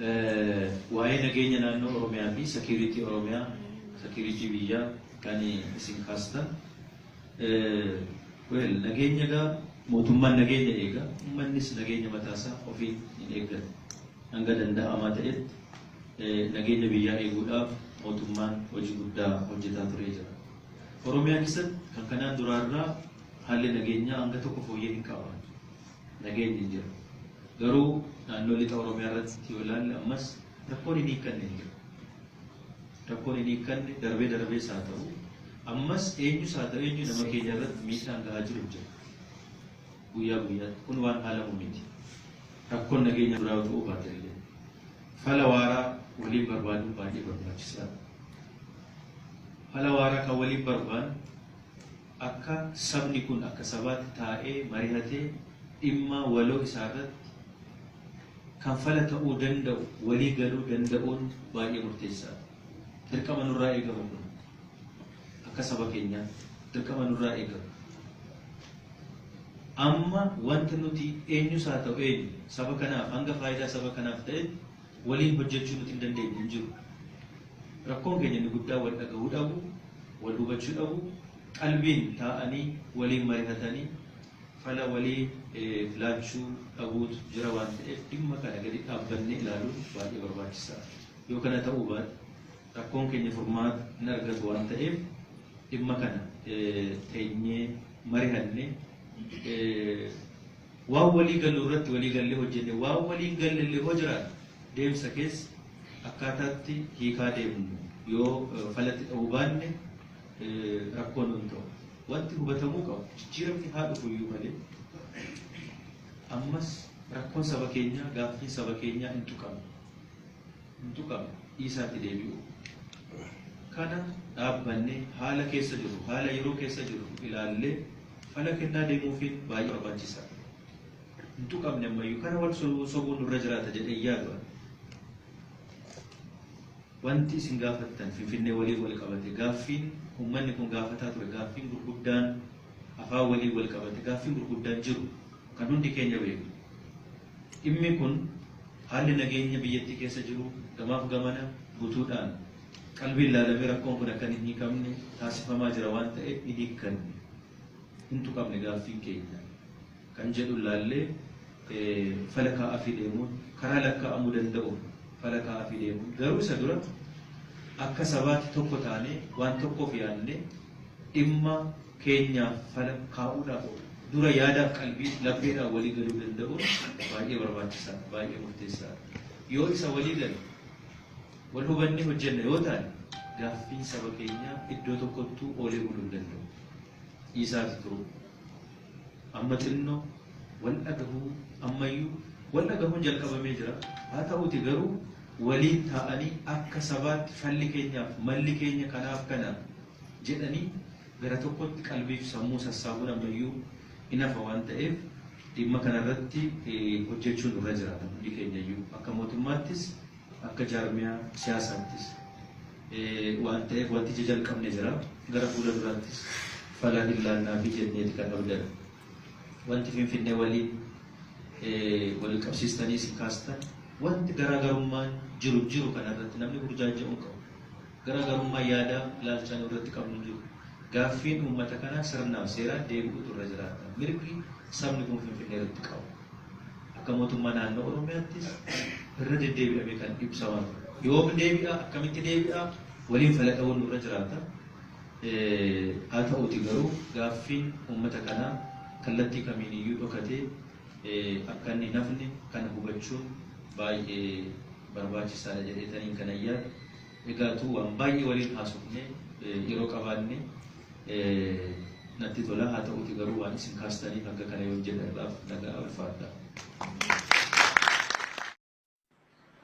Waa'ee nageenya naannoo Oromiyaa fi security Oromiyaa, security biyyaa kan isin kaastan. Well, nageenya egaa mootummaan nageenya eega, uummannis nageenya mataasaa ofiin hin eeggata. Hanga danda'amaa ta'etti nageenya biyyaa eeguudhaaf mootummaan hojii guddaa hojjetaa turee jira. Oromiyaa keessatti kan kanaan duraarraa haalli nageenyaa hanga tokko fooyyee hin qabaatu. Nageenyi hin jiru. Garuu naannoo lixa Oromiyaa irratti yoo ilaalle ammas rakkoon hin hiikkanne hin jiru. Rakkoon hin hiikkanne darbee darbees haa ta'u ammas eenyus haa ta'u eenyu nama keenya irratti miidhaan gahaa jiru jira. Guyyaa guyyaatti kun waan haalamu miti. Rakkoon nageenya duraa yoo ta'uu baate illee fala waaraa waliin barbaaduun baay'ee barbaachisaadha. Fala waaraa kan waliin barbaannu akka sabni kun akka sabaatti taa'ee mari'atee dhimma waloo isaa irratti kan fala ta'uu danda'u walii galuu danda'uun baay'ee murteessaadha. Dirqama nurraa eegamu kun akka saba keenyaatti dirqama nurraa eegamu. Amma wanta nuti eenyus haa ta'u eenyu saba kanaaf hanga faayidaa saba kanaaf ta'etti waliin hojjechuu nuti hin dandeenye hin jiru. Rakkoon keenya inni guddaa wal dhagahuu dhabuu, wal hubachuu dhabuu, qalbiin taa'anii waliin mari'atanii fala walii laachuu dhabuutu jira waan ta'eef dhimma kana gadi dhaabbannee ilaaluun baay'ee barbaachisaadha. Yoo kana ta'uu baate rakkoon keenya furmaata hin argatu waan ta'eef dhimma kana teenyee mari'annee waan walii gallu irratti walii gallee hojjenne waan walii hin galle illee hoo jiraate deemsa keessa akkaataatti hiikaa deemnu yoo falatti dha'uu baanne rakkoon nun ta'u. Wanti hubatamuu qabu jijjiiramni haa dhufu iyyuu malee ammas rakkoon saba keenyaa gaaffiin saba keenyaa hin tuqamne. Hin tuqamne dhiisaatti deebi'u. Kana dhaabbannee haala keessa jiru haala yeroo keessa jiru ilaallee fala kennaa deemuufiin baay'ee barbaachisaadha. Hin tuqamne ammayyuu kana wal sobuun nurra jiraata jedhee yaadu. Wanti isin gaafattan Finfinnee waliin wal qabate gaaffiin uummanni kun gaafataa ture gaaffiin gurguddaan afaan waliin wal qabate gaaffiin gurguddaan jiru kan hundi keenya beeknu. Dhimmi kun haalli nageenya biyyattii keessa jiru gamaaf gamana guutuudhaan qalbiin ilaalamee rakkoon kun akka hin hiikamne taasifamaa jira waan ta'eef hin hiikkanne. Hin tuqamne gaaffiin keenya kan jedhu ilaallee fala kaa'aafii deemuun karaa lakkaa'amuu danda'uun fala kaa'aafii deemuun garuu isa dura akka sabaatti tokko taanee waan tokkoof yaadnee dhimma keenyaaf fala kaa'uudhaaf dura yaadaaf qalbii lapheedhaan walii galuu danda'uun baay'ee barbaachisaadha, baay'ee murteessaadha. Yoo isa walii galle wal hubannee hojjenna yoo taane gaaffiin saba keenyaa iddoo tokkottuu oolee buluu hin danda'u. Dhiisaati turuu. Amma xinnoo wal dhagahuu ammayyuu wal dhagahuun jalqabamee jira. Haa ta'uuti garuu waliin taa'anii akka sabaatti falli keenyaaf malli keenya kanaaf kana jedhanii gara tokkotti qalbiif sammuu sassaabuun ammayyuu hin hafa waan ta'eef dhimma kanarratti hojjechuun nurra jiraata hundi keenyayyuu akka mootummaattis akka jaarmiyaa siyaasaattis waan ta'eef wanti ija jalqabne jira gara fuula duraattis fala hin laannaafi jenneeti kan abdannu. Wanti Finfinnee waliin wal qabsiistanii isin kaastan wanti garaagarummaan jiru jiru kanarratti namni burjaaja'uu qabu. Garaagarummaa yaadaa ilaalchaa nu irratti qabnu jiru. Gaaffiin uummata kanaa sirnaaf seeraan deebi'utu irra jiraata. Mirgi sabni kun Finfinnee irratti qabu. Akka mootummaa naannoo Oromiyaattis irra deddeebi'amee kan ibsamaa ture. Yoom deebi'a? Akkamitti deebi'a? Waliin fala dha'uun nurra jiraata. Haa ta'uuti garuu gaaffiin uummata kanaa kallattii kamiiniyyuu dhokatee akka inni hin hafne kana hubachuun baay'ee barbaachisaadha jedheetaniin kanan yaadu. Egaatu waan baay'ee waliin haasofne yeroo qabaanne natti tola. Haa ta'uuti garuu waan isin kaastaniif hanga kana yoon jedhe irraaf nagaa ulfaadha.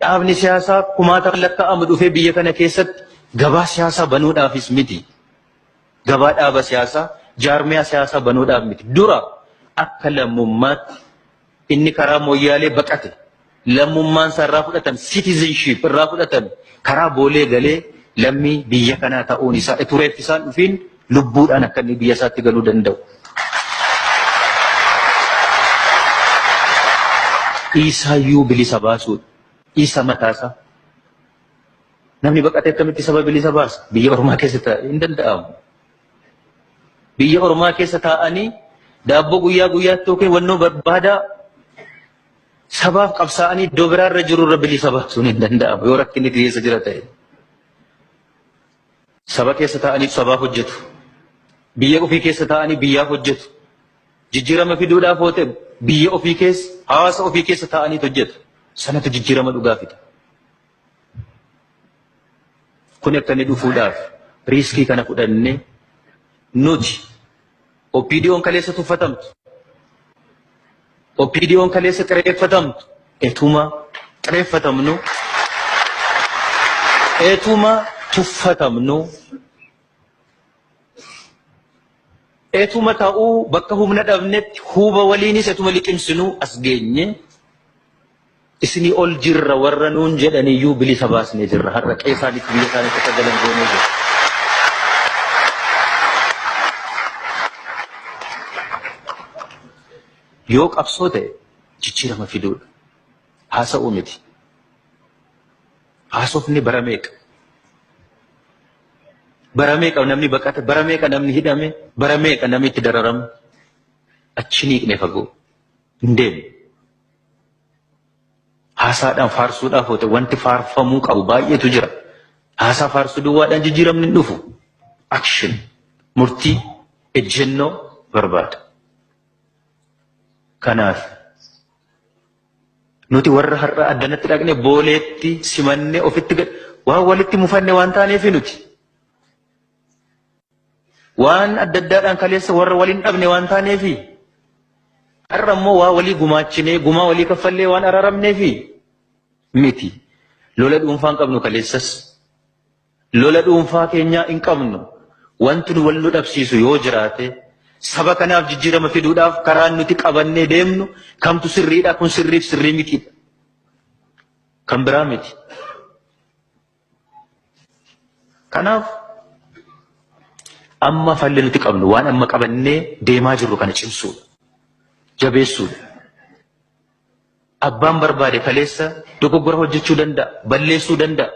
Dhaabni siyaasaa kumaatama lakkaa'amu dhufee biyya kana keessatti gabaa siyaasaa banuudhaafis miti. Gabaa dhaaba siyaasaa, jaarmiyaa siyaasaa banuudhaaf miti. Dura akka lammummaatti inni karaa Mooyyaalee baqate, lammummaan isaa irraa fudhatame, citizenship irraa fudhatame, karaa Boolee galee lammii biyya kanaa ta'uun isaa utuu reeffi isaan dhufiin lubbuudhaan akka inni biyya isaatti galuu danda'u. Isaayyuu bilisa baasuudha. Isa mataasaa. Namni baqatee akkamitti saba bilisa baasa? Biyya ormaa keessa taa'ee hin danda'amu. Biyya ormaa keessa taa'anii daabboo guyyaa guyyaatti yookiin wannoo barbaadaa sabaaf qabsaa'anii iddoo biraarra jiru irra bilisa baasuun hin danda'amu yoo rakkinni keessa jira ta'e. Saba keessa taa'anii sabaaf hojjetu. Biyya ofii keessa taa'anii biyyaaf hojjetu. Jijjiirama fiduudhaaf yoo ta'e biyya ofii keessa hawaasa ofii keessa taa'anii hojjetu. Sanatu jijjiirama dhugaa fida. Kun akka inni dhufuudhaaf risk kana fudhannee nuti OPDOn kaleessa tuffatamtu. OPDOn kaleessa xireeffatamtu. Etuma xireeffatamnu. Etuma tuffatamnu. Etuma ta'uu bakka humna dhabnetti huuba waliinis etuma liqimsinuu as geenye isinii ol jirra warra nuun jedhaniyyuu bilisa baasnee jirra. Har'a qe'ee isaaniitti biyya isaaniitti akka galan goonee jirra. Yoo qabsoo ta'e jijjiirama fiduudha. Haasa'uu miti. Haasofni bara meeqa? Bara meeqa namni baqate, bara meeqa namni hidhame, bara meeqa namni itti dararame. Achi niiqne fagoo. Hin deemne. Haasaadhaan faarsuudhaaf yoo ta'e wanti faarfamuu qabu baay'eetu jira. Haasaa faarsuu duwwaadhaan jijjiiramni hin dhufu. Action, murtii, ejjennoo barbaada. Kanaaf nuti warra har'a addanatti dhaqne booleetti simannee ofitti gad waan walitti mufanne waan taaneefi nuti. Waan adda addaadhaan kaleessa warra waliin dhabne waan taaneefi. Har'a immoo waa walii gumaachinee gumaa walii kaffallee waan araaramneefi miti. Lola dhuunfaa hin qabnu kaleessas. Lola dhuunfaa keenyaa hin qabnu. Wanti nu wal nu dhabsiisu yoo jiraate saba kanaaf jijjiirama fiduudhaaf karaan nuti qabannee deemnu kamtu sirriidha kun sirriif sirrii mitiidha. Kan biraa miti. Kanaaf amma falli nuti qabnu waan amma qabannee deemaa jirru kana cimsuudha. Jabeessuudha. Abbaan barbaade kaleessa dogoggora hojjechuu danda'a, balleessuu danda'a.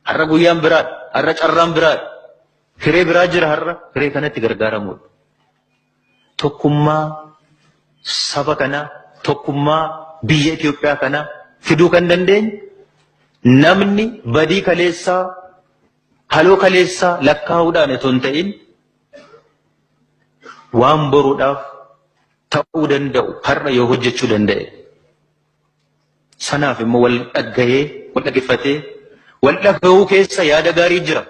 Har'a guyyaan biraadha, har'a carraan biraadha. Hiree biraa jira har'a, hiree kanatti gargaaramuudha. Tokkummaa saba kanaa, tokkummaa biyya Itoophiyaa kanaa fiduu kan dandeenyu namni badii kaleessaa, haloo kaleessaa lakkaa'uudhaan otoo hin ta'in waan boruudhaaf ta'uu danda'u har'a yoo hojjechuu danda'e. Sanaaf immoo wal dhaggahee, wal dhaggeeffatee, wal dhagahuu keessa yaada gaarii jira.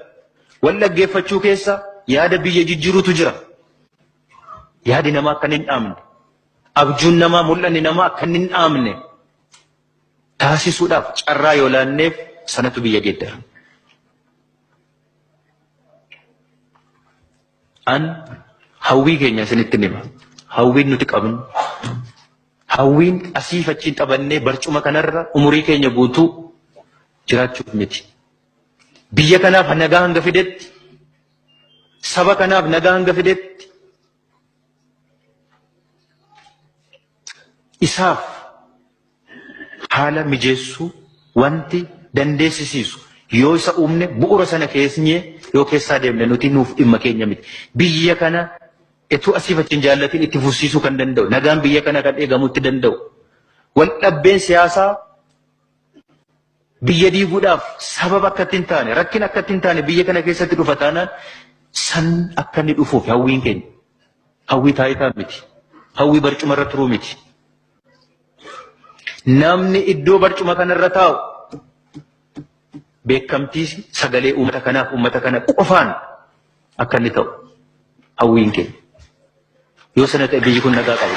Wal dhaggeeffachuu keessa yaada biyya jijjiirutu jira. Yaadi namaa akka hin dhaamne, abjuun namaa mul'anni namaa akka hin dhaamne taasisuudhaaf carraa yoo laanneef sanatu biyya geeddara. An hawwii keenya isinitti hima. Hawwiin nuti qabnu hawwiin asiif achiin taphannee barcuma kanarra umurii keenya guutuu jiraachuuf miti. Biyya kanaaf nagaa hanga fidetti, saba kanaaf nagaa hanga fidetti, isaaf haala mijeessuu wanti dandeessisiisu yoo isa uumne bu'uura sana keessnyee yoo keessaa deemne nuti nuuf dhimma keenya miti. Biyya kana etuu asiif achiin jaallatiin itti fufsiisuu kan danda'u, nagaan biyya kana kan eegamutti danda'u. Wal dhabbeen siyaasaa biyya diiguudhaaf sababa akka hin taane, rakkina akka hin taane biyya kana keessatti dhufa taanaan san akka inni dhufuuf hawwiin keenya. Hawwii taayitaa miti. Hawwii barcuma irra turuu miti. Namni iddoo barcuma kanarra taa'u beekamtii sagalee uummata kanaaf uummata kana qofaan akka inni ta'u hawwiin keenya. Yoo sana ta'e biyyi kun nagaa qabu.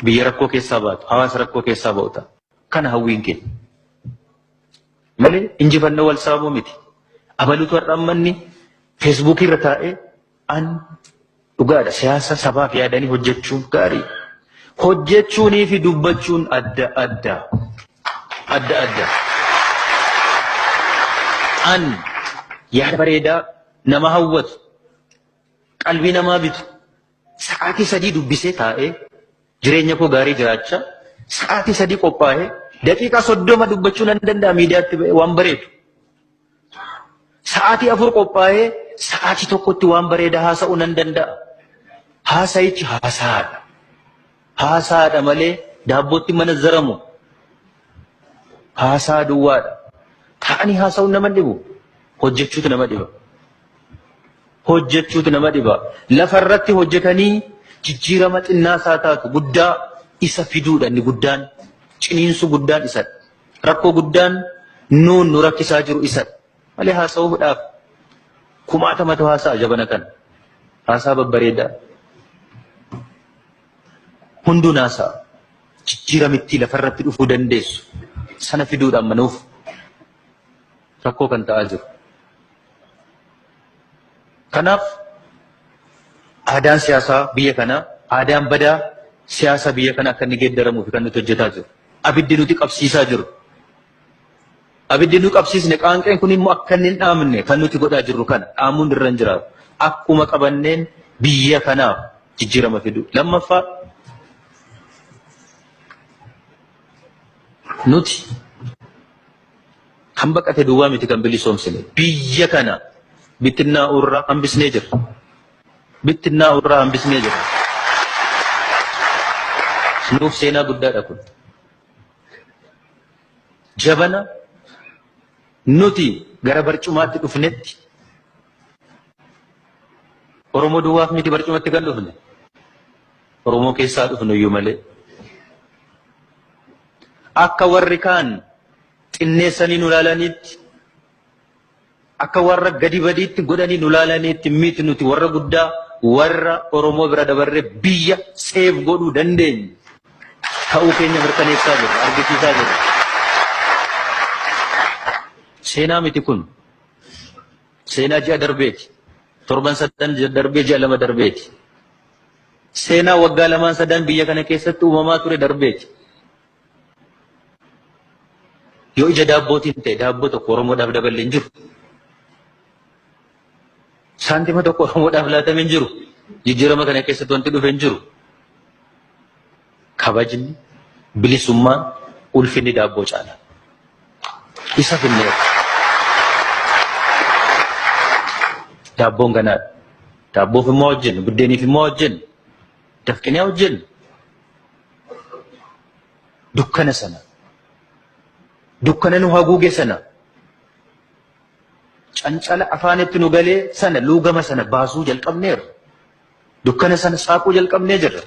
Biyya rakkoo keessaa baatu, hawaasa rakkoo keessaa ba'u ta'a. Kana hawwiin keenya. Malee injifannoo wal saamuu miti. Abaluutu har'a amma inni feesbuukii irra taa'ee an dhugaadha siyaasa sabaaf yaadanii hojjechuun gaarii. Hojjechuunii fi dubbachuun adda adda. Adda adda. An yaada bareedaa nama hawwatu qalbii namaa bitu sa'aatii 3 dubbisee taa'ee jireenya koo gaarii jiraachaa Sa'aatii 3 qophaa'ee daqiiqaa 30 dubbachuu nan danda'a miidiyaatti ba'ee waan bareedu. Sa'aatii 4 qophaa'ee sa'aatii tokkotti waan bareedaa haasa'uu nan danda'a. Haasa'ichi haasaadha. Haasaadha malee daabbootti mana zaramu. Haasaa duwwaadha. Taa'anii haasa'uun nama dhibu. Hojjechuutu nama dhiba. Hojjechuutu nama dhiba. Lafarratti hojjetanii jijjiirama xinnaasaa taatu guddaa isa fiduudha inni guddaan. Ciniinsu guddaan isadha. Rakkoo guddaan nuun nu rakkisaa jiru isadha. Malee haasa'uudhaaf kumaatamatu haasa'a jabana kana. Haasaa babbareedaa. Hunduun haasa'a. Jijjiiramittii lafarratti dhufuu dandeessu. Sana fiduudhaan manuuf rakkoo kan ta'aa jiru. Kanaaf aadaan siyaasaa biyya kanaa, aadaan badaa siyaasa biyya kanaa akka inni geeddaramuuf kan nuti hojjetaa jiru. Abiddi nuti qabsiisaa jiru. Abiddi nu qabsiisne qaanqeen kun immoo akka inni hin dhaamne kan nuti godhaa jirru kana dhaamuun irra hin jiraatu. Akkuma qabanneen biyya kanaaf jijjiirama fidu. Lammaffaa, nuti kan baqate duwwaa miti kan bilisoomsine. Biyya kana bittinnaa'uu irraa hambisnee jirra. Bittinnaa'uu irraa hambisnee jirra. Nuuf seenaa guddaadha kun. Jabana nuti gara barcumaatti dhufnetti Oromoo duwwaaf miti barcumatti kan dhufne. Oromoo keessaa dhufnu iyyuu malee. Akka warri kaan xinneessanii nu laalaniitti, akka warra gadi badiitti godhanii nu laalaniitti miti. Nuti warra guddaa, warra Oromoo bira dabarree biyya seef godhuu dandeenyu ta'uu keenya mirkaneessaa jirra, argisiisaa jirra. Seenaa miti kun. Seenaa ji'a darbeeti. Torban sadan darbee, ji'a 2 darbeeti. Seenaa waggaa lamaan sadan biyya kana keessatti uumamaa ture darbeeti. Yoo ija daabbootiin ta'e, daabboo tokko Oromoodhaaf daballe hin jiru. Saantima tokko Oromoodhaaf laatame hin jiru. Jijjiirama kana keessatti wanti dhufe hin jiru. Kabajni, bilisummaan, ulfinni daabboo caala. Isa finneera. Daabboon ganaadha. Daabboof immoo hojjennu, buddeeniif immoo hojjennu, dafqinee hojjennu. Dukkana sana, dukkana nu haguuge sana, cancala afaanitti nu galee sana, luugama sana baasuu jalqabneerra. Dukkana sana saaquu jalqabnee jirra.